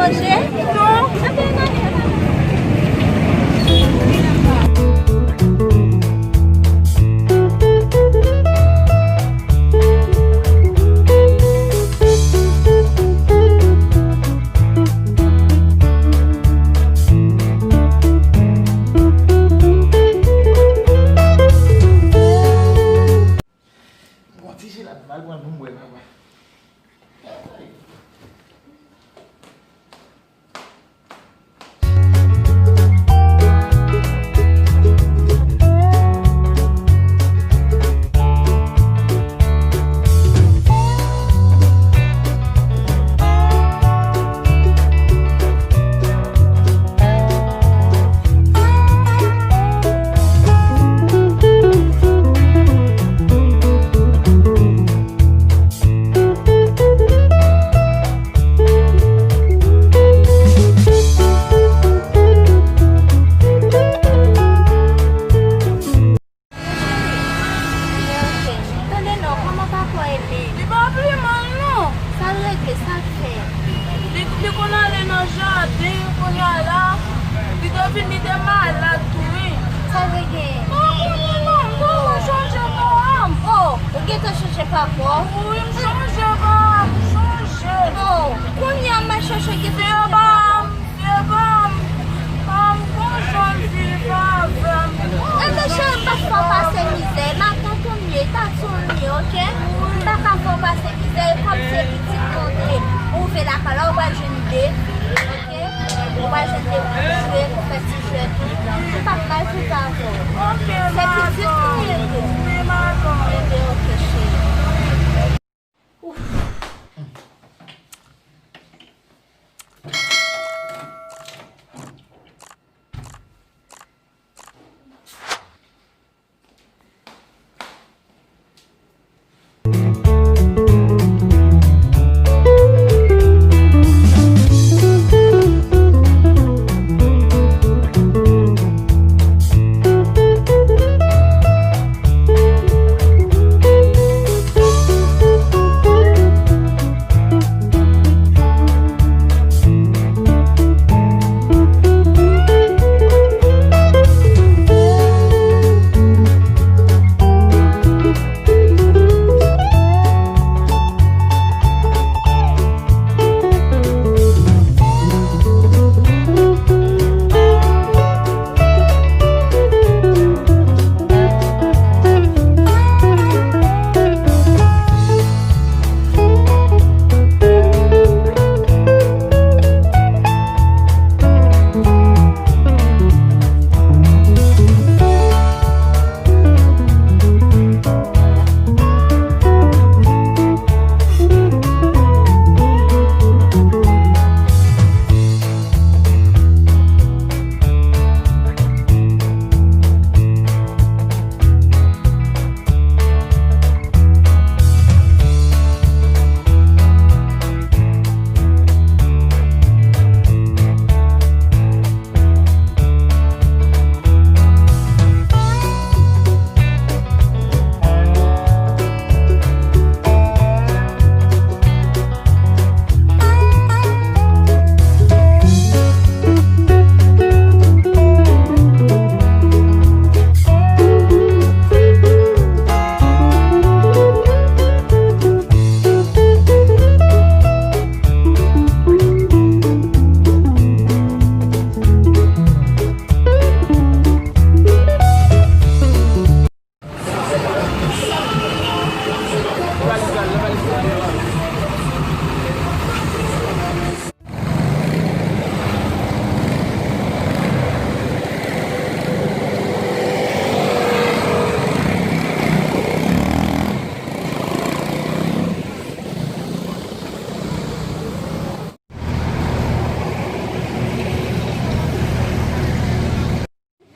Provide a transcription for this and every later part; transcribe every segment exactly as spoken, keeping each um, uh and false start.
Manje? Non. Anben, n ale. Bon, ti jelad m al pran l pou m bwè, papa. Tande non, kòman papa w ye menm? Li pa pi mal non. Sa l regle, sa l fè? Li, li konn ale nan jaden, kounye a la, li te vin, li te malad tou, wi. Sa l regle? Mwen pa konnen non, mwen chanje pa m. Oh, ou gentan chanje papa w? Wi, m chanje pa m, m chanje. Oh, kounye a m al chèche w gentan chanje papa w. Se pa m, pa m gon jan viv avè m. Ebyen cheri, m pa fè w pase mizè. M a tann ou ye, ta tann ou ye, oke? M pa ka fè w pase mizè, e kòm se pitit mwen ou ye, ou rive lakay la, ou pral jwenn de fi, oke? Ou pral jwenn de moun pou jwe, pou fè ti jwèt ou. M p ap mal viv avè w. Se pitit mwen ou ye tou. Ebyen oke, cheri.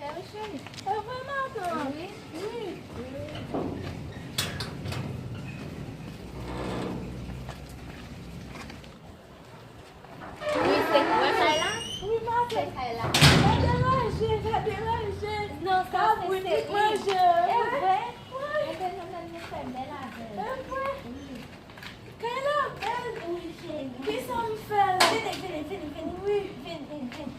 Vre wi cheri. E vre madanm? Wi. Wi. Wi, se kay la? Wi, madanm. Se kay la. Pa deranje, pa deranje. Non, sa se seri. Manje. E vre? Wi. Ebyen nou menm nou fè bèl avè l. E vre? Wi. Kay la bèl. Wi. Kisa m fè la? Vini, vini, vini, vini. Wi. Vin, vin, vin.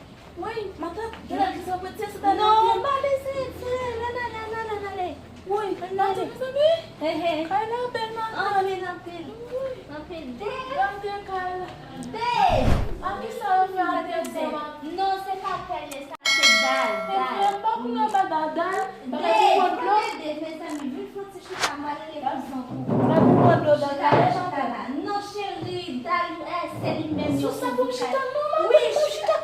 Wi, matant, gen la ki sou pwenti sou ta. Non, pa bezwen tire. Nan, nan, nan, nan, nan, ale. Wi, matant, mezanmi. He, he. Kay la bèl, matant. Anpil, anpil. Wi. Anpil. Gade kay la. Babe! A ki sa yo fè atè sa, matant? Non, se pa kay la, se dal, dal. Ebyen, m pa konn anba dal, dal. Bagay pou pran dlo. Babe, mezanmi, vin fè yon ti chita, m pral rele kouzen pou ou. Bagay pou pran dlo, dal. Chita la, chita la. Non, cheri, dal, eh, se li menm yo. Sou sa pou m chita, non, matant, pou m chita.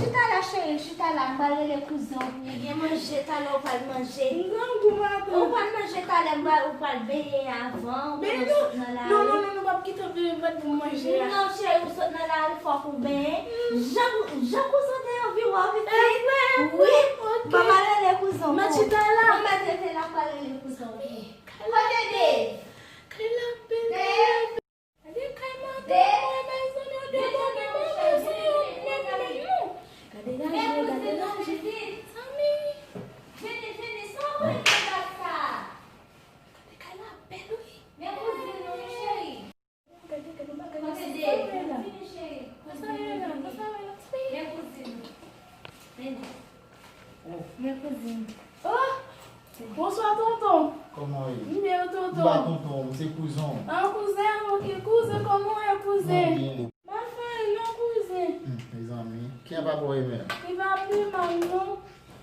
Chita la, cheri, chita la. M pral rele kouzen w pou ou. Gen manje talè ou pral manje. M grangou, matant. Ou pral manje talè, m pral, ou pral benyen avan, ou pral sot nan lari. Non, non, non, non, m p ap kite w benyen vant pou m manje a. Non, cheri, ou sot nan lari, fòk ou benyen. Jan, jan kouzen te anvi wè w, pitit. Wi. Ban m al rele kouzen w pou ou. Mèt chita la. Ban m mèt rete la, m pral rele kouzen w pou ou. Kote Dave? Kay la bèl. Dave. Gade kay matant mwen, mezanmi, yo debòde mwen, mezanmi, yo mèt mèt nou. Gade raje, gade raje. Zanmi. Vini, vini, sa w pran nan bak sa? Gade kay la bèl, wi. Men kouzin nou, wi, cheri. Gade, gade bagay sa yo la. Vini, cheri. Kouzin nou, vini. Men kouzin nou. Vini. Oh. Men kouzin. Oh! Bonswa, tonton. Kòman w ye? M byen, tonton. M pa tonton w, m se kouzen w. Ah, kouzen, ok, kouzen, kòman w ye, kouzen? Mwen byen. M pa fè anyen non, kouzen. Hmm, mezanmi, kijan papa w ye menm? Li pa pi mal non.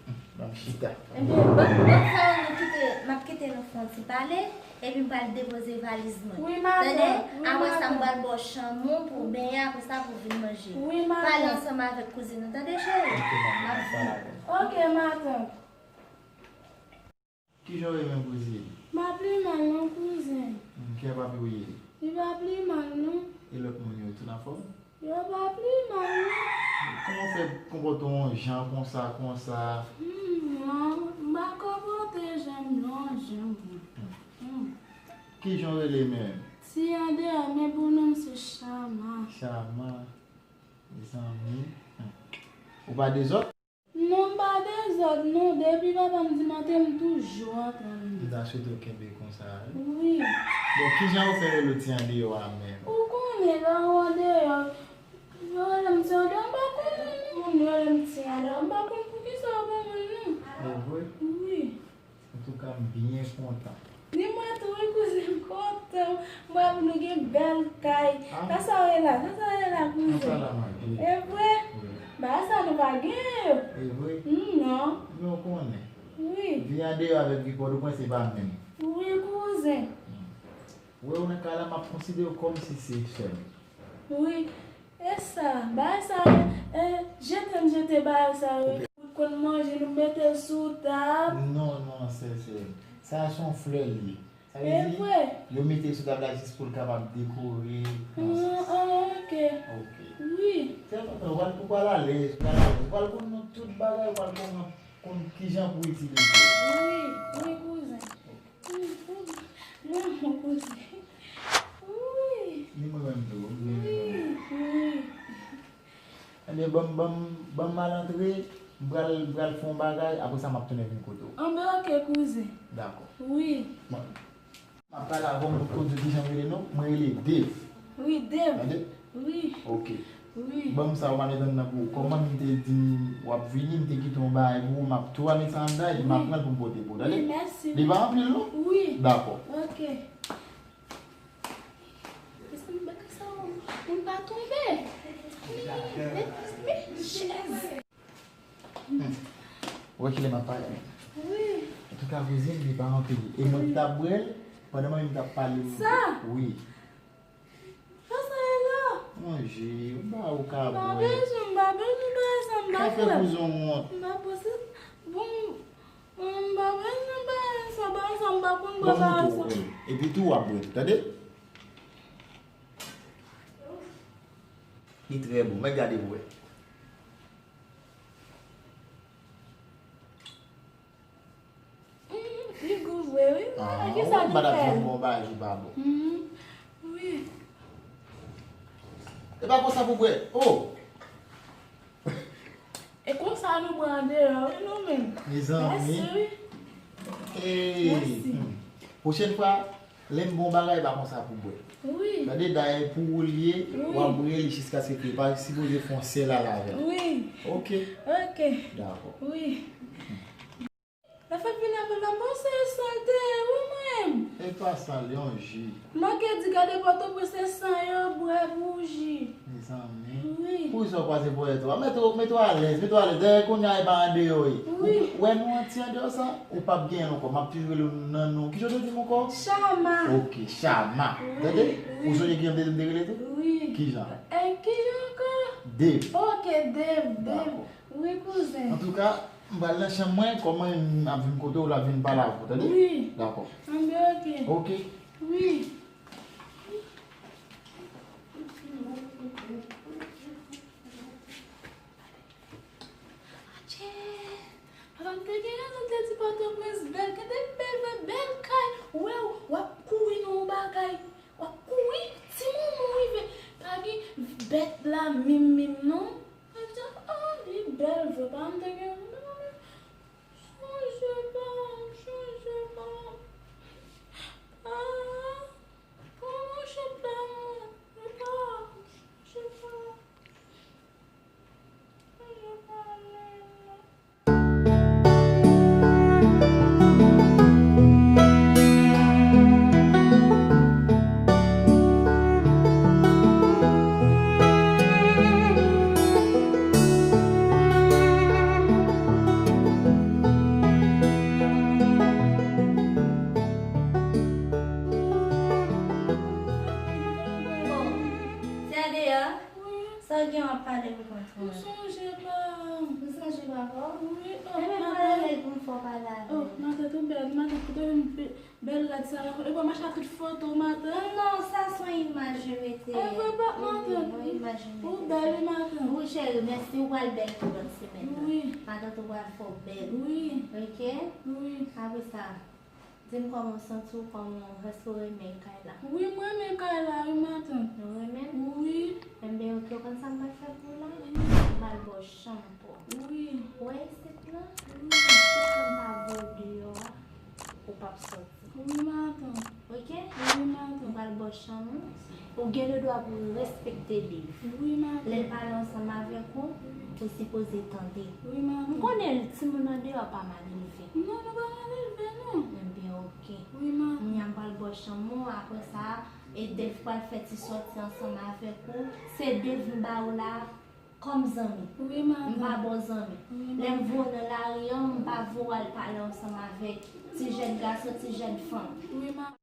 Hmm, ban m chita. Ebyen, ban, ban sa yo, nou kite, m ap kite nou fè yon ti pale. Epi m pral depoze valiz mwen. Wi, matant. Tande? Wi, matant. Apre sa, m pral ba w chanm ou pou w benyen, apre sa, pou w vin manje. Wi, matant. Pale ansanm avèk kouzin ou, tande, cheri? Ok, manmi, m ap pale avè l. Ok, matant. Kijan w ye menm, kouzin? M pa pi mal non, kouzin. Hmm, kijan papi w ye? Li pa pi mal non. E lòt moun yo, tout anfòm? Yo pa pi mal non. Kòman w fè konpòte w yon jan konsa, konsa? Hmm, non, m pa konpòte jan m yon jan, mwen. Hmm. Hmm. Kijan w rele menm? Ti Andeyò, men pou non m se Chama. Chama. Mezanmi. Hmm. Ou pa dezòd? Non, m pa dezòd non. Depi papa m di m antre, m toujou antre anndan. M ta swete w kenbe konsa, wi. Wi. Bon, kijan yo fè rele w Ti Andeyò a menm? Ou konnen, lè ou andeyò, yo rele m Ti Andeyò, m pa konnen non. Moun yo rele m Ti Andeyò, m pa konn poukisa yo ban mwen non. E vre? Wi. Antouka, m byen kontan. Ni mwen tou, wi, kouzin, m kontan. M wè nou gen bèl kay. Ah. Sa sa w ye la? Sa sa w ye la, kouzin? Sa sa la, manje. E vre? Wi. Bagay sa nou pa genyen yo. E vre? Mm, non. Men w konnen. Wi. Vi andeyò avèk vi Pòtoprens se pa menm. Wi, kouzin. Mm. Wè w nan kay la, m ap konsidere w kòmsi se sè m. Wi. E sa, bagay sa yo, e, jete m jete bagay sa yo. Ou konn manje, nou mete l sou tab. Non, non, sè, sè. Sa a se yon flè li ye. Sa vle di, yo mete l sou tab la jis pou l kapab dekore. Ah, ah, ok. Ok. Wi. Trè kontan, ou pral, ou pral alèz, ou pral alèz. Ou pral konn non tout bagay, ou pral konn, konn kijan pou itilize l. Wi, wi, kouzen. Non, kouzen. Wi. Ni mwen menm tou, wi, wi. Wi, wi. Ebyen, ban m, ban m, ban m al antre, m pral, m pral fè yon bagay, apre sa m ap tounen vin kote w. Anben, ok, kouzen. Dakò. Wi. Bon. M ap pale avè w, m konn di w kijan m rele non. Mwen rele Dave. Wi, Dave. Tande? Wi. Ok. Wi. Ban m sa, ou pa met anndan pou ou. Kòm manmi te di m w ap vini, m te kite yon bagay pou ou, m ap tou al met sa anndan, epi m ap pran l pou m pote pou ou, tande? Wi, mèsi. Li pa anpil, non? Wi. Dakò. Ok. Mezanmi, bagay sa yo, moun pa tonbe. Mezanmi, mezanmi, chèz. Hmm. Ou wè kilè m ap pale? Wi. Antouka, kouzin, li pa anpil. E mwen ki t ap bwè l, pandan manmi m t ap pale m. Sa? Wi. Sa sa ye la? Manje, ou pa ou ka bwè. M pa bezwen, m pa bezwen bagay sa, m pa bwè. Ka fè kouzin w wont. M pa bwè, se bon, m pa bezwen bagay sa, bagay sa, m pa konn bwè bagay sa. Bon, m montre w, epi tou w ap bwè, tande? Li trè bon, mèt gade pou wè. Mm, li gou vre, wi. Ah, kisa nou fè? Ou pa t ap janm bon bagay ki pa bon. Mm, wi. E pa konsa pou bwè. Oh! E konsa nou bwè andeyò, wi, nou menm. Mezanmi. Mèsi, wi. Hey. Mèsi. Hmm. Pwochèn fwa, Lè m ba w bagay, pa konsa pou bwè. Wi. Tande, dayè pou ou l ye, wi, w ap bwè li jiskaske ke li pa sipoze fè yon sèl ale avè l. Wi. Ok. Ok. Dakò. Wi. Lè fèk vini avè l la, m panse e san l te ye, wi, mwen. E pa san l, yon ji. M manke di gade Pòtoprens, se san yo bwè pou ji. Mezanmi. Wi. Poukisa w kwaze ponyèt ou a? Mete w, mete w alèz, mete w alèz. Dayè kounye a e pa andeyò ye. Wi. Ou wè nou anti andeyò sa, ou p ap genyen l ankò. M ap toujou rele w nan non. Kijan w te di m ankò? Chama. Ok, Chama. Wi, tande? Wi. Ou sonje kijan m te di m te rele tou? Wi. Kijan? E kijan ankò? Dave. Ok, Dave, Dave. Dakò. Wi, kouzen. Antouka, m pral nan chanm mwen, kòm mwen ap vin kote w la, vin pale avè w, tande? Wi. Dakò. Anben, ok. Ok. Wi. Adje! Papa m te gen rezon, te di Pòtoprens bèl, gade bèl vre, bèl kay. Wè w, w ap kouri nan yon bagay. W ap kouri, timoun ou rive. Pa gen bèt la, mim, mim, non. Adje, ah, li bèl vre, papa m te gen rezon. Chanje pa, chanje pa. Ah, oh, je t'aime, je t'aime, je t'aime. Bon, se deyò. Wi. Sa w gen w ap pale pou kont ou? M sonje pa. Ou sonje pa kò? Wi, oh, matant. Ebyen, pale pou m fè w pale avè l. Oh, matant, ou bèl, matant, kote w vin bèl rad sa la? Epi w mache ak tout foto w, matant. Non, sa se yon imaj yo mete. E vre, pa, matant. Wi, yon imaj yo mete. Ou bèl, wi, matant. Wi, cheri, mèsi, ou pral bèl tou lòt semèn nan. Wi. Matant, ou pral fè w bèl. Wi. Ok? Wi. Apre sa, di m kòman w santi w, kòman w, èske w renmen kay la? Wi, m renmen kay la, wi, matant. Ou renmen l? Wi. Enben, ok, ou konn sa m pral fè pou w la? M pral ba w chanm pou w. Wi. Ou wè isit lan? Wi. Tout tan m pa voye w deyò a, ou p ap sòti. Wi, matant. Ok? Wi, matant. M pral ba w chanm ou. Ou gen le dwa pou w respekte Dave. Wi, matant. Lè l pale ansanm avèk ou, ou sipoze tande. Wi, matant. M konnen timoun andeyò pa mal elve. Non, nou pa mal elve, non. Ebyen, ok. Wi, matant. Kounye a m pral ba w chanm ou, apre sa, e Dave pral fè ti sòti ansanm avèk ou. Se Dave m ba ou la kòm zanmi. Wi, matant. M pa ba w zanmi. Wi, matant. Lè m voye w nan lari an, m pa voye w al pale ansanm avèk ti jèn gason, ti jèn fanm. Wi, matant.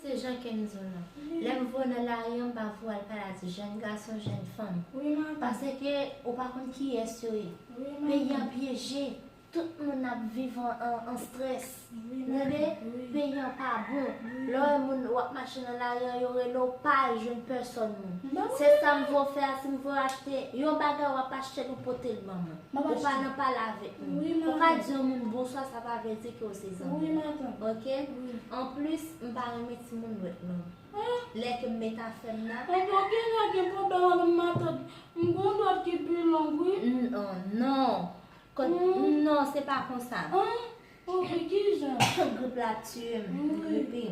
Se jan ke m di w lan. Lè m voye w nan lari an, m pa voye w al pale a ti jèn gason, jèn fanm. Wi, matant. Paske ou pa konn kiyès yo ye. Wi, matant. Peyi an pyeje. Tout moun ap viv an, an, an strès. Wi, matant. Tande? Wi. Peyi an pa bon. Wi. Lè w wè moun, w ap mache nan lari an, yo rele w, pa al jwenn pèsòn moun. Se sa m voye w fè a, si m voye w achte yon bagay, w ap achte l, ou pote l ban mwen. Ou pa nan pale avèk nou. Wi, matant. Ou ka di yon moun bonswa, sa pa vle di ke w se zanmi. Wi, matant. Ok? Wi. Anplis, m pa renmen timoun dwèt long. Lè ke m met afè m la. Enben, ok, pa gen pwoblèm avè m, matant. M gon dwèt ki pi long, wi. Non, non. Kot, non, se pa konsa. An? Ok, kijan? Grip la ap tiye m. M gripe.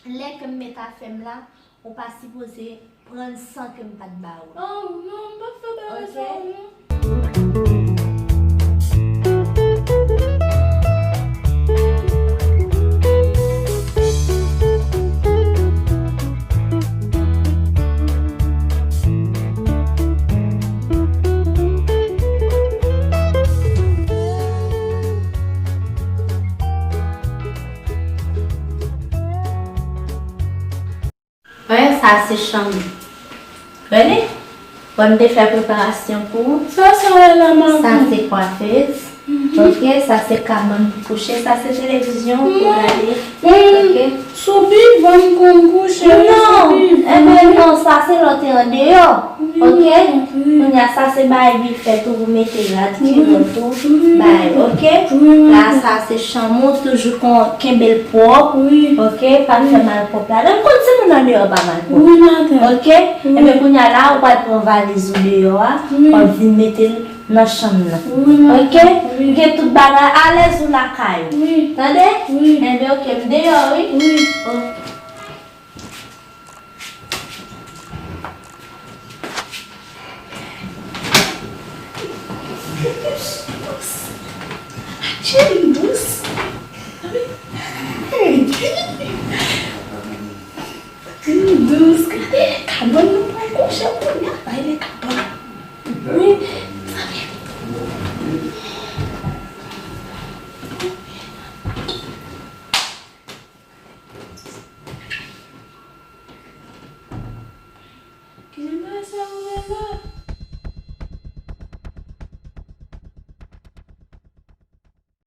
Lè ke m met afè m la, ou pa sipoze pran l san ke m pa t ba ou l. Oh, non, m p ap fè bagay sa yo, non. Wè, sa se chanm. Wè li? Wè m te fè preparasyon pou ou. Sa, sa wè la, matant. Sa se kwafez. Mhm. Ok, sa se kabann pou kouche, sa se televizyon pou gade. Mhm. Ok. Soubi, ban m konn kouche. Non, enben non, sa se lè w te andeyò. Wi, oke? Wi. Kounye a, sa se bagay vit fèt ou pou mete rad kilòt ou, wi, bagay, oke? Wi, la, madanm. Sa se chanm ou, toujou kon, kenbe l pwòp. Wi. Oke? Pa fè malpwòp ladan. M konn timoun andeyò pa malpwòp. Wi, madanm. Oke? Wi. Enben kounye a la, ou pral pran valiz ou deyò a, wi, w ap vin mete l nan chanm nan. Wi, madanm. Oke? Wi. Gen tout bagay alèz ou lakay ou. Wi. Tande? Wi. Enben, oke, m deyò, wi. Wi. Oke. Cheri dous. Hey. Dous, gade, kabòn nou pral kouche kounye a, bay li kabòn. Wi, sa vle. Ki jan bagay sa yo rele la?